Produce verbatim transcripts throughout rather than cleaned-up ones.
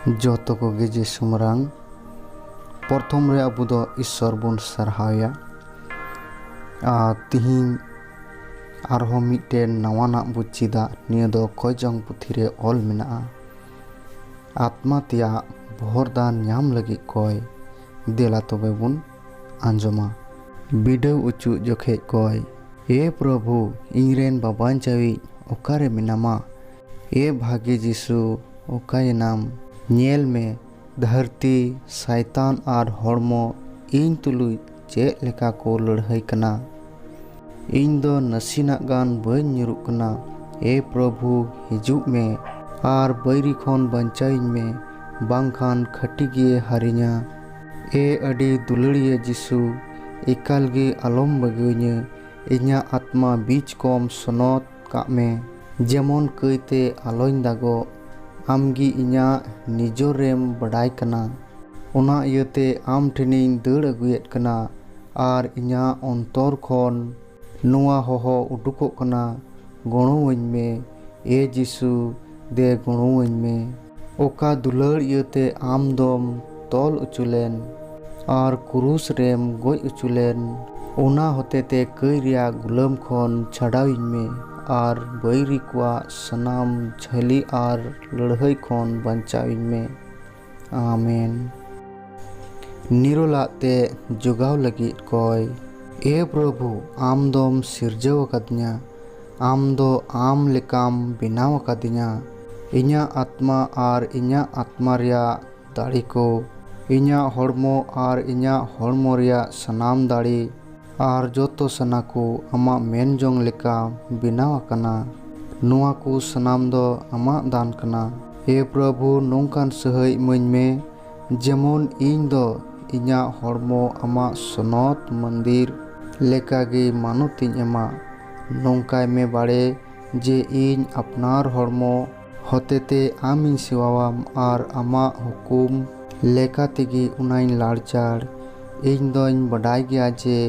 ᱡᱚᱛᱚ ᱠᱚᱜᱮ ᱡᱤᱥᱩ ᱢᱟᱨᱟᱝ᱾ ᱯᱨᱚᱛᱷᱚᱢ ᱨᱮ ᱟᱵᱚ ᱫᱚ ᱤᱥᱥᱚᱨ ᱵᱚᱱ ᱥᱟᱨᱦᱟᱣᱮᱭᱟ᱾ ᱟᱨ ᱛᱤᱦᱤᱧ ᱟᱨᱦᱚᱸ ᱢᱤᱫᱴᱮᱱ ᱱᱟᱣᱟᱱᱟᱜ ᱵᱚ ᱪᱮᱫᱟ᱾ ᱱᱤᱭᱟᱹ ᱫᱚ ᱠᱚᱭ ᱡᱚᱝ ᱯᱩᱛᱷᱤ ᱨᱮ ᱚᱞ ᱢᱮᱱᱟᱜᱼᱟ᱾ ᱟᱛᱢᱟ ᱛᱮᱭᱟᱜ ᱵᱷᱚᱨ ᱫᱟᱱ ᱧᱟᱢ ᱞᱟᱹᱜᱤᱫ ᱠᱚᱭ᱾ ᱫᱮᱞᱟ ᱛᱚᱵᱮ ᱵᱚᱱ ᱟᱸᱡᱚᱢᱟ᱾ ᱵᱤᱰᱟᱹᱣ ᱚᱪᱚᱜ ᱡᱚᱠᱷᱮᱡ ᱠᱚᱭ, ᱮ ᱯᱨᱚᱵᱷᱩ, ᱤᱧᱨᱮᱱ ᱵᱟᱵᱟᱧᱪᱟᱣᱤᱡ ᱚᱠᱟᱨᱮ ᱢᱮᱱᱟᱢᱟ? ᱮ ᱵᱷᱟᱜᱮ ᱡᱤᱥᱩ, ᱚᱠᱟᱭᱮᱱᱟᱢ? ᱧᱮᱞ ᱢᱮ, ᱫᱷᱟᱹᱨᱛᱤ, ᱥᱟᱭᱛᱟᱱ ᱟᱨ ᱦᱚᱲᱢᱚ ᱤᱧ ᱛᱩᱞᱩᱡ ᱪᱮᱫ ᱞᱮᱠᱟ ᱠᱚ ᱞᱟᱹᱲᱦᱟᱹᱭ ᱠᱟᱱᱟ᱾ ᱤᱧ ᱫᱚ ᱱᱟᱥᱮᱱᱟᱜ ᱜᱟᱱ ᱵᱟᱹᱧ ᱧᱩᱨᱩᱜ ᱠᱟᱱᱟ᱾ ᱮ ᱯᱨᱚᱵᱷᱩ, ᱦᱤᱡᱩᱜ ᱢᱮ ᱟᱨ ᱵᱟᱹᱭᱨᱤ ᱠᱷᱚᱱ ᱵᱟᱧᱪᱟᱣᱤᱧ ᱢᱮ, ᱵᱟᱝᱠᱷᱟᱱ ᱠᱷᱟᱹᱴᱤ ᱜᱮ ᱦᱟᱹᱨᱤᱧᱟ᱾ ᱮ ᱟᱹᱰᱤ ᱫᱩᱞᱟᱹᱲᱤᱭᱟᱹ ᱡᱤᱥᱩ, ᱮᱠᱟᱞ ᱜᱮ ᱟᱞᱚᱢ ᱵᱟᱹᱜᱤᱣᱟᱹᱧᱟᱹ᱾ ᱤᱧᱟᱹᱜ ᱟᱛᱢᱟ ᱵᱤᱡᱽ ᱠᱚᱢ ᱥᱚᱱᱚᱛ ᱠᱟᱜ ᱢᱮ, ᱡᱮᱢᱚᱱ ᱠᱟᱹᱭᱛᱮ ᱟᱞᱚᱧ ᱫᱟᱜᱚᱜ᱾ ᱟᱢᱜᱮ ᱤᱧᱟᱹᱜ ᱱᱤᱡᱚᱨᱮᱢ ᱵᱟᱰᱟᱭ ᱠᱟᱱᱟ᱾ ᱚᱱᱟ ᱤᱭᱟᱹᱛᱮ ᱟᱢ ᱴᱷᱮᱱᱤᱧ ᱫᱟᱹᱲ ᱟᱹᱜᱩᱭᱮᱫ ᱠᱟᱱᱟ ᱟᱨ ᱤᱧᱟᱹᱜ ᱚᱱᱛᱚᱨ ᱠᱷᱚᱱ ᱱᱚᱣᱟ ᱦᱚᱦᱚ ᱩᱰᱩᱠᱚᱜ ᱠᱟᱱᱟ, "ᱜᱚᱲᱚᱣᱟᱹᱧ ᱢᱮ, ᱮ ᱡᱤᱥᱩ, ᱫᱮ ᱜᱚᱲᱚᱣᱟᱹᱧ ᱢᱮ᱾" ᱚᱠᱟ ᱫᱩᱞᱟᱹᱲ ᱤᱭᱟᱹᱛᱮ ᱟᱢ ᱫᱚᱢ ᱛᱚᱞ ᱚᱪᱚ ᱞᱮᱱ ᱟᱨ ᱠᱨᱩᱥ ᱨᱮᱢ ᱜᱚᱡ ᱚᱪᱚ ᱞᱮᱱ, ᱚᱱᱟ ᱦᱚᱛᱮᱛᱮ ᱠᱟᱹᱭ ᱨᱮᱭᱟᱜ ᱜᱩᱞᱟᱹᱢ ᱠᱷᱚᱱ ᱪᱷᱟᱰᱟᱣᱤᱧ ᱢᱮ ᱟᱨ ᱵᱟᱹᱭᱨᱤ ᱠᱚᱣᱟᱜ ᱥᱟᱱᱟᱢ ᱡᱷᱟᱹᱞᱤ ᱟᱨ ᱞᱟᱹᱲᱦᱟᱹᱭ ᱠᱷᱚᱱ ᱵᱟᱧᱪᱟᱣᱤᱧ ᱢᱮ᱾ ᱟᱢᱮᱱ᱾ ᱱᱤᱨᱚᱞᱟᱜ ᱛᱮ ᱡᱚᱜᱟᱣ ᱞᱟᱹᱜᱤᱫ ᱠᱚᱭ᱾ ᱮ ᱯᱨᱚᱵᱷᱩ, ᱟᱢ ᱫᱚᱢ ᱥᱤᱨᱡᱟᱹᱣ ᱟᱠᱟᱫᱤᱧᱟ, ᱟᱢ ᱫᱚ ᱟᱢ ᱞᱮᱠᱟᱢ ᱵᱮᱱᱟᱣ ᱟᱠᱟᱫᱤᱧᱟ᱾ ᱤᱧᱟᱹᱜ ᱟᱛᱢᱟ ᱟᱨ ᱤᱧᱟᱹᱜ ᱟᱛᱢᱟ ᱨᱮᱭᱟᱜ ᱫᱟᱲᱮ ᱠᱚ, ᱤᱧᱟᱹᱜ ᱦᱚᱲᱢᱚ ᱟᱨ ᱤᱧᱟᱹᱜ ᱦᱚᱲᱢᱚ ᱨᱮᱭᱟᱜ ᱥᱟᱱᱟᱢ ᱫᱟᱲᱮ ᱟᱨ ᱡᱚᱛᱚ ᱥᱟᱱᱟ ᱠᱚ ᱟᱢᱟᱜ ᱢᱮᱱ ᱡᱚᱝ ᱞᱮᱠᱟ ᱵᱮᱱᱟᱣ ᱟᱠᱟᱱᱟ᱾ ᱱᱚᱣᱟ ᱠᱚ ᱥᱟᱱᱟᱢ ᱫᱚ ᱟᱢᱟᱜ ᱫᱟᱱ ᱠᱟᱱᱟ᱾ ᱮ ᱯᱨᱚᱵᱷᱩ, ᱱᱚᱝᱠᱟᱱ ᱥᱟᱹᱦᱟᱹᱭ ᱤᱢᱟᱹᱧ ᱢᱮ, ᱡᱮᱢᱚᱱ ᱤᱧ ᱫᱚ ᱤᱧᱟᱹᱜ ᱦᱚᱲᱢᱚ ᱟᱢᱟᱜ ᱥᱚᱱᱚᱛ ᱢᱚᱱᱫᱤᱨ ᱞᱮᱠᱟᱜᱮ ᱢᱟᱱᱚᱛ ᱤᱧ ᱮᱢᱟ᱾ ᱱᱚᱝᱠᱟᱭ ᱢᱮ ᱵᱟᱲᱮ ᱡᱮ ᱤᱧ ᱟᱯᱱᱟᱨ ᱦᱚᱲᱢᱚ ᱦᱚᱛᱮᱛᱮ ᱟᱢᱤᱧ ᱥᱮᱵᱟᱣᱟᱢ ᱟᱨ ᱟᱢᱟᱜ ᱦᱩᱠᱩᱢ ᱞᱮᱠᱟ ᱛᱮᱜᱮ ᱚᱱᱟᱧ ᱞᱟᱲᱪᱟᱲ᱾ ᱤᱧ ᱫᱚᱧ ᱵᱟᱰᱟᱭ ᱜᱮᱭᱟ ᱡᱮ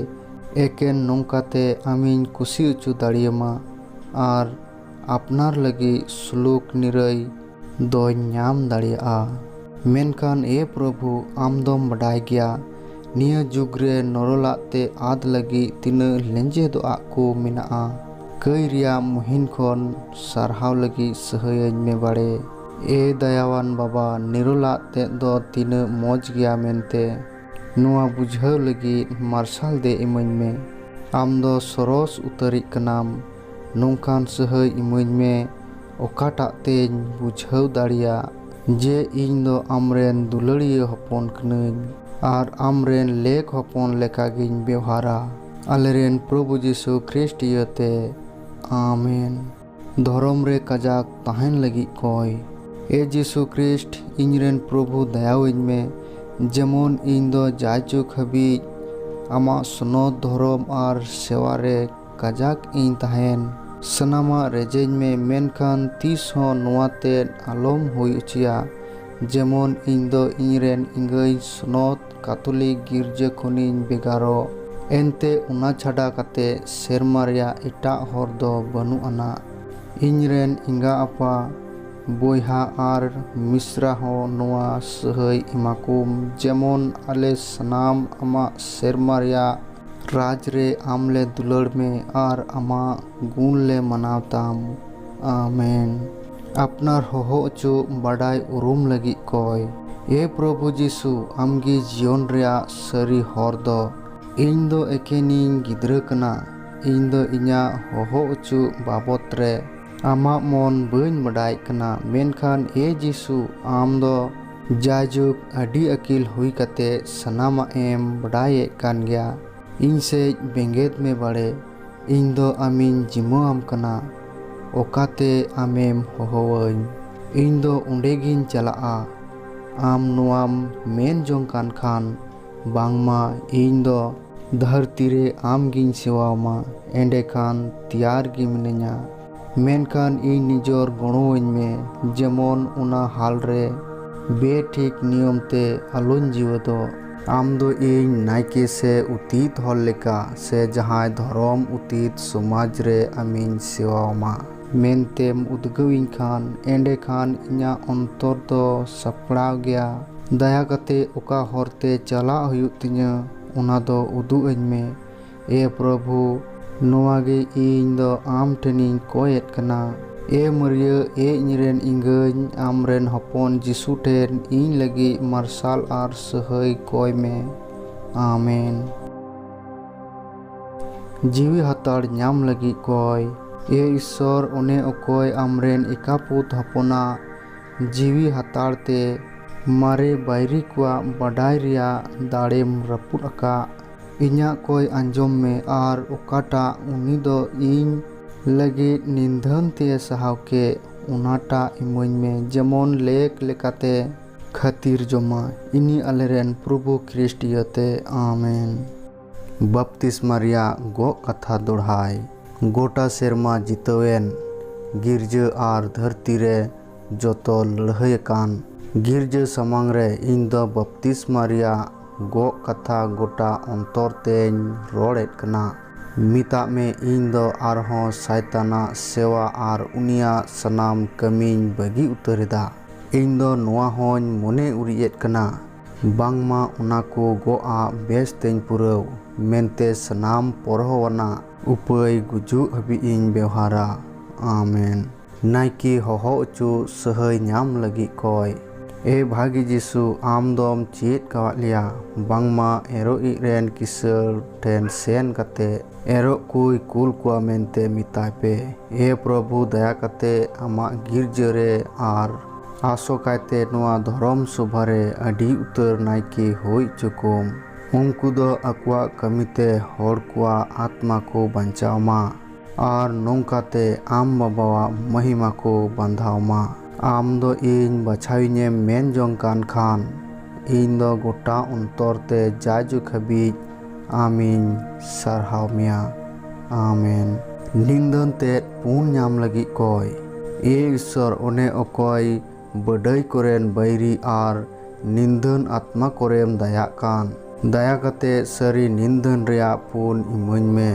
ᱮᱠᱮᱱ ᱱᱚᱝᱠᱟᱛᱮ ᱟᱢᱤᱧ ᱠᱩᱥᱤ ᱚᱪᱚ ᱫᱟᱲᱮᱭᱟᱢᱟ ᱟᱨ ᱟᱯᱱᱟᱨ ᱞᱟᱹᱜᱤᱫ ᱥᱩᱞᱩᱠ ᱱᱤᱨᱟᱹᱭ ᱫᱚᱧ ᱧᱟᱢ ᱫᱟᱲᱮᱭᱟᱜᱼᱟ᱾ ᱢᱮᱱᱠᱷᱟᱱ ᱮ ᱯᱨᱚᱵᱷᱩ, ᱟᱢ ᱫᱚᱢ ᱵᱟᱰᱟᱭ ᱜᱮᱭᱟ, ᱱᱤᱭᱟᱹ ᱡᱩᱜᱽ ᱨᱮ ᱱᱚᱨᱚᱞᱟᱜ ᱛᱮ ᱟᱫ ᱞᱟᱹᱜᱤᱫ ᱛᱤᱱᱟᱹᱜ ᱞᱮᱸᱡᱮᱫᱚᱜ ᱠᱚ ᱢᱮᱱᱟᱜᱼᱟ᱾ ᱠᱟᱹᱭ ᱨᱮᱭᱟᱜ ᱢᱩᱦᱤᱱ ᱠᱷᱚᱱ ᱥᱟᱨᱦᱟᱣ ᱞᱟᱹᱜᱤᱫ ᱥᱟᱹᱦᱟᱹᱭᱟᱹᱧ ᱢᱮ ᱵᱟᱲᱮ᱾ ᱮ ᱫᱟᱭᱟᱣᱟᱱ ᱵᱟᱵᱟ, ᱱᱤᱨᱚᱞᱟᱜ ᱛᱮᱫ ᱫᱚ ᱛᱤᱱᱟᱹᱜ ᱢᱚᱡᱽ ᱜᱮᱭᱟ ᱢᱮᱱᱛᱮ ᱱᱚᱣᱟ ᱵᱩᱡᱷᱟᱹᱣ ᱞᱟᱹᱜᱤᱫ ᱢᱟᱨᱥᱟᱞ ᱫᱮ ᱤᱢᱟᱹᱧ ᱢᱮ᱾ ᱟᱢ ᱫᱚ ᱥᱚᱨᱚᱥ ᱩᱛᱟᱹᱨᱤᱡ ᱠᱟᱱᱟᱢ᱾ ᱱᱚᱝᱠᱟᱱ ᱥᱟᱹᱦᱟᱹᱭ ᱤᱢᱟᱹᱧ ᱢᱮ, ᱚᱠᱟᱴᱟᱜ ᱛᱮᱧ ᱵᱩᱡᱷᱟᱹᱣ ᱫᱟᱲᱮᱭᱟᱜ ᱡᱮ ᱤᱧ ᱫᱚ ᱟᱢᱨᱮᱱ ᱫᱩᱞᱟᱹᱲᱤᱭᱟᱹ ᱦᱚᱯᱚᱱ ᱠᱟᱹᱱᱟᱹᱧ ᱟᱨ ᱟᱢᱨᱮᱱ ᱞᱮᱠ ᱦᱚᱯᱚᱱ ᱞᱮᱠᱟᱜᱤᱧ ᱵᱮᱣᱦᱟᱨᱟ᱾ ᱟᱞᱮᱨᱮᱱ ᱯᱨᱚᱵᱷᱩ ᱡᱤᱥᱩ ᱠᱷᱨᱤᱥᱴ ᱤᱭᱟᱹᱛᱮ, ᱟᱢᱮᱱ᱾ ᱫᱷᱚᱨᱚᱢ ᱨᱮ ᱠᱟᱡᱟᱠ ᱛᱟᱦᱮᱱ ᱞᱟᱹᱜᱤᱫ ᱠᱚᱭ᱾ ᱮ ᱡᱤᱥᱩ ᱠᱷᱨᱤᱥᱴ, ᱤᱧᱨᱮᱱ ᱯᱨᱚᱵᱷᱩ, ᱫᱟᱭᱟᱣᱟᱹᱧ ᱢᱮ, ᱡᱮᱢᱚᱱ ᱤᱧ ᱫᱚ ᱡᱟᱭᱡᱩᱜᱽ ᱦᱟᱹᱵᱤᱡ ᱟᱢᱟᱜ ᱥᱚᱱᱚᱛ, ᱫᱷᱚᱨᱚᱢ ᱟᱨ ᱥᱮᱣᱟ ᱨᱮ ᱠᱟᱡᱟᱠ ᱤᱧ ᱛᱟᱦᱮᱱ᱾ ᱥᱟᱱᱟᱢᱟᱜ ᱨᱮᱡᱮᱧ ᱢᱮ, ᱢᱮᱱᱠᱷᱟᱱ ᱛᱤᱥ ᱦᱚᱸ ᱱᱚᱣᱟ ᱛᱮᱫ ᱟᱞᱚᱢ ᱦᱩᱭ ᱦᱚᱪᱚᱭᱟ, ᱡᱮᱢᱚᱱ ᱤᱧ ᱫᱚ ᱤᱧᱨᱮᱱ ᱮᱸᱜᱟᱹᱧ ᱥᱚᱱᱚᱛ ᱠᱟᱛᱷᱚᱞᱤᱠ ᱜᱤᱨᱡᱟᱹ ᱠᱷᱚᱱᱤᱧ ᱵᱷᱮᱜᱟᱨᱚᱜ᱾ ᱮᱱᱛᱮ ᱚᱱᱟ ᱪᱷᱟᱰᱟ ᱠᱟᱛᱮ ᱥᱮᱨᱢᱟ ᱨᱮᱭᱟᱜ ᱮᱴᱟᱜ ᱦᱚᱨ ᱫᱚ ᱵᱟᱹᱱᱩᱜ ᱟᱱᱟ᱾ ᱤᱧᱨᱮᱱ ᱮᱸᱜᱟ ᱟᱯᱟ, ᱵᱚᱭᱦᱟ ᱟᱨ ᱢᱤᱥᱨᱟ ᱦᱚᱸ ᱱᱚᱣᱟ ᱥᱟᱹᱦᱟᱹᱭ ᱮᱢᱟ ᱠᱚᱢ, ᱡᱮᱢᱚᱱ ᱟᱞᱮ ᱥᱟᱱᱟᱢ ᱟᱢᱟᱜ ᱥᱮᱨᱢᱟ ᱨᱮᱭᱟᱜ ᱨᱟᱡᱽ ᱨᱮ ᱟᱢ ᱞᱮ ᱫᱩᱞᱟᱹᱲ ᱢᱮ ᱟᱨ ᱟᱢᱟᱜ ᱜᱩᱱ ᱞᱮ ᱢᱟᱱᱟᱣ ᱛᱟᱢ᱾ ᱟᱢᱮᱱ᱾ ᱟᱯᱱᱟᱨ ᱦᱚᱦᱚ ᱚᱪᱚ ᱵᱟᱰᱟᱭ ᱩᱨᱩᱢ ᱞᱟᱹᱜᱤᱫ ᱠᱚᱭ᱾ ᱮ ᱯᱨᱚᱵᱷᱩ ᱡᱤᱥᱩ, ᱟᱢᱜᱮ ᱡᱤᱭᱚᱱ ᱨᱮᱭᱟᱜ ᱥᱟᱹᱨᱤ ᱦᱚᱨ ᱫᱚ᱾ ᱤᱧ ᱫᱚ ᱮᱠᱮᱱᱤᱧ ᱜᱤᱫᱽᱨᱟᱹ ᱠᱟᱱᱟ᱾ ᱤᱧ ᱫᱚ ᱤᱧᱟᱹᱜ ᱦᱚᱦᱚ ᱚᱪᱚ ᱵᱟᱵᱚᱛ ᱨᱮ ᱟᱢᱟᱜ ᱢᱚᱱ ᱵᱟᱹᱧ ᱵᱟᱰᱟᱭᱮᱫ ᱠᱟᱱᱟ, ᱢᱮᱱᱠᱷᱟᱱ ᱮ ᱡᱤᱥᱩ, ᱟᱢ ᱫᱚ ᱡᱟᱭᱡᱩᱜᱽ ᱟᱹᱰᱤ ᱟᱹᱠᱤᱞ ᱦᱩᱭ ᱠᱟᱛᱮ ᱥᱟᱱᱟᱢᱟᱜ ᱮᱢ ᱵᱟᱰᱟᱭᱮᱫ ᱠᱟᱱ ᱜᱮᱭᱟ᱾ ᱤᱧ ᱥᱮᱡ ᱵᱮᱸᱜᱮᱫ ᱢᱮ ᱵᱟᱲᱮ, ᱤᱧ ᱫᱚ ᱟᱢᱤᱧ ᱡᱤᱢᱟᱹ ᱟᱢ ᱠᱟᱱᱟ, ᱚᱠᱟᱛᱮ ᱟᱢᱮᱢ ᱦᱚᱦᱚᱣᱟᱹᱧ᱾ ᱤᱧ ᱫᱚ ᱚᱸᱰᱮ ᱜᱤᱧ ᱪᱟᱞᱟᱜᱼᱟ, ᱟᱢ ᱱᱚᱣᱟᱢ ᱢᱮᱱ ᱡᱚᱝ ᱠᱟᱱ ᱠᱷᱟᱱ, ᱵᱟᱝᱢᱟ ᱤᱧ ᱫᱚ ᱫᱷᱟᱹᱨᱛᱤ ᱨᱮ ᱟᱢ ᱜᱤᱧ ᱥᱮᱣᱟᱣᱟᱢᱟ, ᱮᱸᱰᱮᱠᱷᱟᱱ ᱛᱮᱭᱟᱨ ᱜᱮ ᱢᱤᱱᱟᱹᱧᱟ᱾ ᱢᱮᱱᱠᱷᱟᱱ ᱤᱧ ᱱᱤᱡᱚᱨ ᱜᱚᱲᱚᱣᱟᱹᱧ ᱢᱮ, ᱡᱮᱢᱚᱱ ᱚᱱᱟ ᱦᱟᱞ ᱨᱮ ᱵᱮᱴᱷᱤᱠ ᱱᱤᱭᱚᱢ ᱛᱮ ᱟᱞᱚᱧ ᱡᱤᱣᱮᱫᱚᱜ᱾ ᱟᱢ ᱫᱚ ᱤᱧ ᱱᱟᱭᱠᱮ ᱥᱮ ᱩᱛᱤᱛ ᱦᱚᱲ ᱞᱮᱠᱟ, ᱥᱮ ᱡᱟᱦᱟᱸᱭ ᱫᱷᱚᱨᱚᱢ ᱩᱛᱤᱛ ᱥᱚᱢᱟᱡᱽ ᱨᱮ ᱟᱢᱤᱧ ᱥᱮᱣᱟᱣᱟᱢᱟ᱾ ᱢᱮᱱᱛᱮᱢ ᱩᱫᱽᱜᱟᱹᱣᱤᱧ ᱠᱷᱟᱱ, ᱮᱸᱰᱮᱠᱷᱟᱱ ᱤᱧᱟᱹᱜ ᱚᱱᱛᱚᱨ ᱫᱚ ᱥᱟᱯᱲᱟᱣ ᱜᱮᱭᱟ᱾ ᱫᱟᱭᱟ ᱠᱟᱛᱮ ᱚᱠᱟ ᱦᱚᱨ ᱛᱮ ᱪᱟᱞᱟᱜ ᱦᱩᱭᱩᱜ ᱛᱤᱧᱟᱹ, ᱚᱱᱟ ᱫᱚ ᱩᱫᱩᱜ ᱟᱹᱧ ᱢᱮ᱾ ᱮ ᱯᱨᱚᱵᱷᱩ, ᱱᱚᱣᱟ ᱜᱮ ᱤᱧ ᱫᱚ ᱟᱢ ᱴᱷᱮᱱᱤᱧ ᱠᱚᱭᱮᱫ ᱠᱟᱱᱟ᱾ ᱮ ᱢᱟᱹᱨᱭᱟᱹ, ᱮ ᱤᱧᱨᱮᱱ ᱮᱸᱜᱟᱧ, ᱟᱢᱨᱮᱱ ᱦᱚᱯᱚᱱ ᱡᱤᱥᱩ ᱴᱷᱮᱱ ᱤᱧ ᱞᱟᱹᱜᱤᱫ ᱢᱟᱨᱥᱟᱞ ᱟᱨ ᱥᱟᱹᱦᱟᱹᱭ ᱠᱚᱭ ᱢᱮ᱾ ᱟᱢᱮᱱ᱾ ᱡᱤᱣᱤ ᱦᱟᱛᱟᱲ ᱧᱟᱢ ᱞᱟᱹᱜᱤᱫ ᱠᱚᱭ᱾ ᱮ ᱤᱥᱥᱚᱨ, ᱚᱱᱮ ᱚᱠᱚᱭ ᱟᱢᱨᱮᱱ ᱮᱠᱟᱯᱩᱛ ᱦᱚᱯᱚᱱᱟᱜ ᱡᱤᱣᱤ ᱦᱟᱛᱟᱲ ᱛᱮ ᱢᱟᱨᱮ ᱵᱟᱹᱭᱨᱤ ᱠᱚᱣᱟᱜ ᱵᱟᱰᱟᱭ ᱨᱮᱭᱟᱜ ᱫᱟᱲᱮᱢ ᱨᱟᱹᱯᱩᱫ ᱟᱠᱟᱫ, ᱤᱧᱟᱹᱜ ᱠᱚᱭ ᱟᱸᱡᱚᱢ ᱢᱮ, ᱟᱨ ᱚᱠᱟᱴᱟᱜ ᱩᱱᱤ ᱫᱚ ᱤᱧ ᱞᱟᱹᱜᱤᱫ ᱱᱤᱫᱷᱟᱹᱱ ᱛᱮ ᱥᱟᱦᱟᱣ ᱠᱮᱫ, ᱚᱱᱟᱴᱟᱜ ᱤᱢᱟᱹᱧ ᱢᱮ, ᱡᱮᱢᱚᱱ ᱞᱮᱠ ᱞᱮᱠᱟᱛᱮ ᱠᱷᱟᱹᱛᱤᱨ ᱡᱚᱢᱟ᱾ ᱤᱱᱤ ᱟᱞᱮᱨᱮᱱ ᱯᱨᱚᱵᱷᱩ ᱠᱷᱨᱤᱥᱴ ᱤᱭᱟᱹᱛᱮ, ᱟᱢᱮᱱ᱾ ᱵᱟᱯᱛᱤᱥᱢᱟ ᱨᱮᱭᱟᱜ ᱜᱚᱜ ᱠᱟᱛᱷᱟ ᱫᱚᱲᱦᱟᱭ᱾ ᱜᱚᱴᱟ ᱥᱮᱨᱢᱟ ᱡᱤᱛᱟᱹᱣᱮᱱ, ᱜᱤᱨᱡᱟᱹ ᱟᱨ ᱫᱷᱟᱹᱨᱛᱤ ᱨᱮ ᱡᱚᱛᱚ ᱞᱟᱹᱲᱦᱟᱹᱭ ᱟᱠᱟᱱ, ᱜᱤᱨᱡᱟᱹ ᱥᱟᱢᱟᱝ ᱨᱮ ᱤᱧ ᱫᱚ ᱵᱟᱯᱛᱤᱥᱢᱟ ᱨᱮᱭᱟᱜ ᱜᱚᱜ ᱠᱟᱛᱷᱟ ᱜᱚᱴᱟ ᱚᱱᱛᱚᱨ ᱛᱮᱧ ᱨᱚᱲᱮᱫ ᱠᱟᱱᱟ᱾ ᱢᱮᱛᱟᱜ ᱢᱮ, ᱤᱧ ᱫᱚ ᱟᱨᱦᱚᱸ ᱥᱟᱭᱛᱟᱱᱟᱜ ᱥᱮᱣᱟ ᱟᱨ ᱩᱱᱤᱭᱟᱜ ᱥᱟᱱᱟᱢ ᱠᱟᱹᱢᱤᱧ ᱵᱟᱹᱜᱤ ᱩᱛᱟᱹᱨ ᱮᱫᱟ᱾ ᱤᱧ ᱫᱚ ᱱᱚᱣᱟ ᱦᱚᱸᱧ ᱢᱚᱱᱮ ᱩᱨᱤᱡ ᱮᱫ ᱠᱟᱱᱟ, ᱵᱟᱝᱢᱟ ᱚᱱᱟ ᱠᱚ ᱜᱚᱜ ᱟᱜ ᱵᱮᱥ ᱛᱮᱧ ᱯᱩᱨᱟᱹᱣ, ᱢᱮᱱᱛᱮ ᱥᱟᱱᱟᱢ ᱯᱚᱨᱦᱚᱣᱟᱱᱟᱜ ᱩᱯᱟᱹᱭ ᱜᱩᱡᱩᱜ ᱦᱟᱹᱵᱤᱡ ᱤᱧ ᱵᱮᱣᱦᱟᱨᱟ᱾ ᱟᱢᱮᱱ᱾ ᱱᱟᱭᱠᱮ ᱦᱚᱦᱚ ᱚᱪᱚ ᱥᱟᱹᱦᱟᱹᱭ ᱧᱟᱢ ᱞᱟᱹᱜᱤᱫ ᱠᱚᱭ᱾ ᱮ ᱵᱷᱟᱹᱜᱤ ᱡᱤᱥᱩ, ᱟᱢ ᱫᱚᱢ ᱪᱮᱫ ᱠᱟᱣᱟᱫ ᱞᱮᱭᱟ, ᱵᱟᱝᱢᱟ ᱮᱨᱚᱜ ᱤᱡ ᱨᱮᱱ ᱠᱤᱥᱟᱹᱬ ᱴᱷᱮᱱ ᱥᱮᱱ ᱠᱟᱛᱮ ᱮᱨᱚᱜ ᱠᱚᱭ ᱠᱩᱞ ᱠᱚᱣᱟ ᱢᱮᱱᱛᱮ ᱢᱮᱛᱟᱭ ᱯᱮ᱾ ᱮ ᱯᱨᱚᱵᱷᱩ, ᱫᱟᱭᱟ ᱠᱟᱛᱮ ᱟᱢᱟᱜ ᱜᱤᱨᱡᱟᱹ ᱨᱮ ᱟᱨ ᱟᱥᱚᱠᱟᱭᱛᱮ ᱱᱚᱣᱟ ᱫᱷᱚᱨᱚᱢ ᱥᱚᱵᱷᱟ ᱨᱮ ᱟᱹᱰᱤ ᱩᱛᱟᱹᱨ ᱱᱟᱭᱠᱮ ᱦᱩᱭ ᱦᱚᱪᱚ ᱠᱚᱢ᱾ ᱩᱱᱠᱩ ᱫᱚ ᱟᱠᱚᱣᱟᱜ ᱠᱟᱹᱢᱤᱛᱮ ᱦᱚᱲ ᱠᱚᱣᱟᱜ ᱟᱛᱢᱟ ᱠᱚ ᱵᱟᱧᱪᱟᱣ ᱢᱟ᱾ ᱟᱨ ᱱᱚᱝᱠᱟᱛᱮ ᱟᱢ ᱵᱟᱵᱟᱣᱟᱜ ᱢᱚᱦᱤᱢᱟ ᱠᱚ ᱵᱟᱸᱫᱷᱟᱣ ᱢᱟ᱾ ᱟᱢ ᱫᱚ ᱤᱧ ᱵᱟᱪᱷᱟᱣᱤᱧᱮᱢ ᱢᱮᱱ ᱡᱚᱝ ᱠᱟᱱ ᱠᱷᱟᱱ, ᱤᱧ ᱫᱚ ᱜᱚᱴᱟ ᱚᱱᱛᱚᱨ ᱛᱮ ᱡᱟᱭᱡᱩᱜᱽ ᱦᱟᱹᱵᱤᱡ ᱟᱢᱤᱧ ᱥᱟᱨᱦᱟᱣ ᱢᱮᱭᱟ᱾ ᱟᱢᱮᱱ᱾ ᱱᱤᱱᱫᱟᱹᱱ ᱛᱮᱫ ᱯᱩᱱ ᱧᱟᱢ ᱞᱟᱹᱜᱤᱫ ᱠᱚᱭ᱾ ᱮ ᱤᱥᱥᱚᱨ, ᱚᱱᱮ ᱚᱠᱚᱭ ᱵᱟᱹᱰᱟᱹᱭ ᱠᱚᱨᱮᱱ ᱵᱟᱹᱭᱨᱤ ᱟᱨ ᱱᱤᱱᱫᱷᱟᱹᱱ ᱟᱛᱢᱟ ᱠᱚᱨᱮᱢ ᱫᱟᱭᱟᱜ ᱠᱟᱱ, ᱫᱟᱭᱟ ᱠᱟᱛᱮ ᱥᱟᱹᱨᱤ ᱱᱤᱱᱫᱷᱟᱹᱱ ᱨᱮᱭᱟᱜ ᱯᱩᱱ ᱤᱢᱟᱹᱧ ᱢᱮ,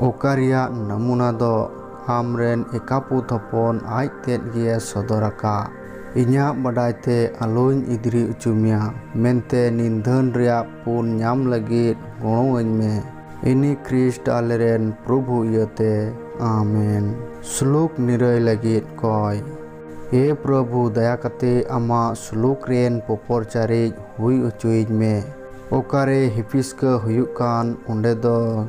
ᱚᱠᱟ ᱨᱮᱭᱟᱜ ᱱᱟᱢᱩᱱᱟ ᱫᱚ ᱟᱢᱨᱮᱱ ᱮᱠᱟᱯᱩᱛ ᱦᱚᱯᱚᱱ ᱟᱡ ᱛᱮᱫ ᱜᱮ ᱥᱚᱫᱚᱨ ᱟᱠᱟᱫ᱾ ᱤᱧᱟᱹᱜ ᱵᱟᱰᱟᱭ ᱛᱮ ᱟᱞᱚᱧ ᱤᱫᱽᱨᱤ ᱦᱚᱪᱚ ᱢᱮᱭᱟ ᱢᱮᱱᱛᱮ ᱱᱤᱫᱷᱟᱹᱱ ᱨᱮᱭᱟᱜ ᱯᱩᱱ ᱧᱟᱢ ᱞᱟᱹᱜᱤᱫ ᱜᱚᱲᱚᱣᱟᱹᱧ ᱢᱮ᱾ ᱤᱱᱤ ᱠᱷᱨᱤᱥᱴ ᱟᱞᱮᱨᱮᱱ ᱯᱨᱚᱵᱷᱩ ᱤᱭᱟᱹᱛᱮ, ᱟᱢᱮᱱ᱾ ᱥᱩᱞᱩᱠ ᱱᱤᱨᱟᱹᱭ ᱞᱟᱹᱜᱤᱫ ᱠᱚᱭ᱾ ᱮ ᱯᱨᱚᱵᱷᱩ, ᱫᱟᱭᱟ ᱠᱟᱛᱮ ᱟᱢᱟᱜ ᱥᱩᱞᱩᱠ ᱨᱮᱱ ᱯᱚᱯᱚᱨ ᱪᱟᱨᱤᱡ ᱦᱩᱭ ᱦᱚᱪᱚᱭᱤᱧ ᱢᱮ᱾ ᱚᱠᱟᱨᱮ ᱦᱤᱯᱤᱥᱠᱟᱹ ᱦᱩᱭᱩᱜ ᱠᱟᱱ, ᱚᱸᱰᱮ ᱫᱚ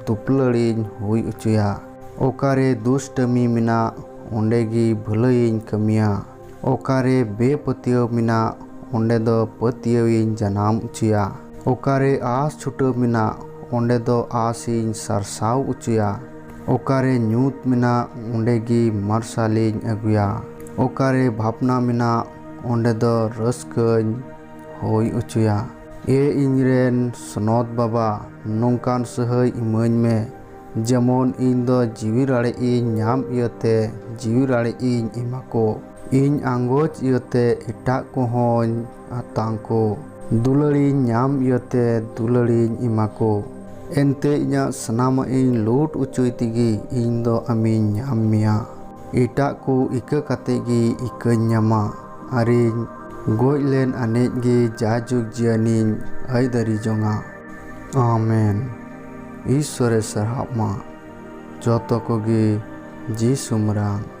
ᱫᱩᱯᱞᱟᱹᱲᱤᱧ ᱦᱩᱭ ᱦᱚᱪᱚᱭᱟ᱾ ᱚᱠᱟᱨᱮ ᱫᱩᱥᱴᱟᱹᱢᱤ ᱢᱮᱱᱟᱜ, ᱚᱸᱰᱮ ᱜᱮ ᱵᱷᱟᱹᱞᱟᱹᱭᱤᱧ ᱠᱟᱹᱢᱤᱭᱟ᱾ ᱚᱠᱟᱨᱮ ᱵᱮᱯᱟᱹᱛᱭᱟᱹᱣ ᱢᱮᱱᱟᱜ, ᱚᱸᱰᱮ ᱫᱚ ᱯᱟᱹᱛᱭᱟᱹᱣᱤᱧ ᱡᱟᱱᱟᱢ ᱦᱚᱪᱚᱭᱟ᱾ ᱚᱠᱟᱨᱮ ᱟᱸᱥ ᱪᱷᱩᱴᱟᱹᱣ ᱢᱮᱱᱟᱜ, ᱚᱸᱰᱮ ᱫᱚ ᱟᱸᱥᱤᱧ ᱥᱟᱨᱥᱟᱣ ᱦᱚᱪᱚᱭᱟ᱾ ᱚᱠᱟᱨᱮ ᱧᱩᱛ ᱢᱮᱱᱟᱜ, ᱚᱸᱰᱮ ᱜᱮ ᱢᱟᱨᱥᱟᱞᱤᱧ ᱟᱹᱜᱩᱭᱟ᱾ ᱚᱠᱟᱨᱮ ᱵᱷᱟᱵᱽᱱᱟ ᱢᱮᱱᱟᱜ, ᱚᱸᱰᱮ ᱫᱚ ᱨᱟᱹᱥᱠᱟᱹᱧ ᱦᱩᱭ ᱦᱚᱪᱚᱭᱟ᱾ ᱮ ᱤᱧᱨᱮᱱ ᱥᱚᱱᱚᱛ ᱵᱟᱵᱟ, ᱱᱚᱝᱠᱟᱱ ᱥᱟᱹᱦᱟᱹᱭ ᱤᱢᱟᱹᱧ ᱢᱮ, ᱡᱮᱢᱚᱱ ᱤᱧ ᱫᱚ ᱡᱤᱣᱤ ᱨᱟᱲᱮᱡ ᱤᱧ ᱧᱟᱢ ᱤᱭᱟᱹᱛᱮ ᱡᱤᱣᱤ ᱨᱟᱲᱮᱡ ᱤᱧ ᱮᱢᱟ ᱠᱚ᱾ ᱤᱧ ᱟᱸᱜᱚᱪ ᱤᱭᱟᱹᱛᱮ ᱮᱴᱟᱜ ᱠᱚᱦᱚᱸᱧ ᱟᱛᱟᱝ ᱠᱚ᱾ ᱫᱩᱞᱟᱹᱲᱤᱧ ᱧᱟᱢ ᱤᱭᱟᱹᱛᱮ ᱫᱩᱞᱟᱹᱲᱤᱧ ᱮᱢᱟ ᱠᱚ᱾ ᱮᱱᱛᱮ ᱤᱧᱟᱹᱜ ᱥᱟᱱᱟᱢᱟᱜ ᱤᱧ ᱞᱩᱴ ᱚᱪᱚᱭ ᱛᱮᱜᱮ ᱤᱧ ᱫᱚ ᱟᱢᱤᱧ ᱧᱟᱢ ᱢᱮᱭᱟ᱾ ᱮᱴᱟᱜ ᱠᱚ ᱤᱠᱟᱹ ᱠᱟᱛᱮ ᱜᱮ ᱤᱠᱟᱹᱧ ᱧᱟᱢᱟ, ᱟᱨᱤᱧ ᱜᱚᱡ ᱞᱮᱱ ᱟᱱᱮᱡ ᱜᱮ ᱡᱟᱭᱡᱩᱜᱽ ᱡᱤᱭᱚᱱᱤᱧ ᱟᱹᱭᱫᱟᱹᱨᱤ ᱡᱚᱝᱟ᱾ ᱟᱢᱮᱱ᱾ ᱤᱥᱥᱚᱨᱮ ᱥᱟᱨᱦᱟᱣ ᱢᱟ᱾ ᱡᱚᱛᱚ ᱠᱚᱜᱮ ᱡᱤᱥᱩ ᱢᱟᱨᱟᱝ᱾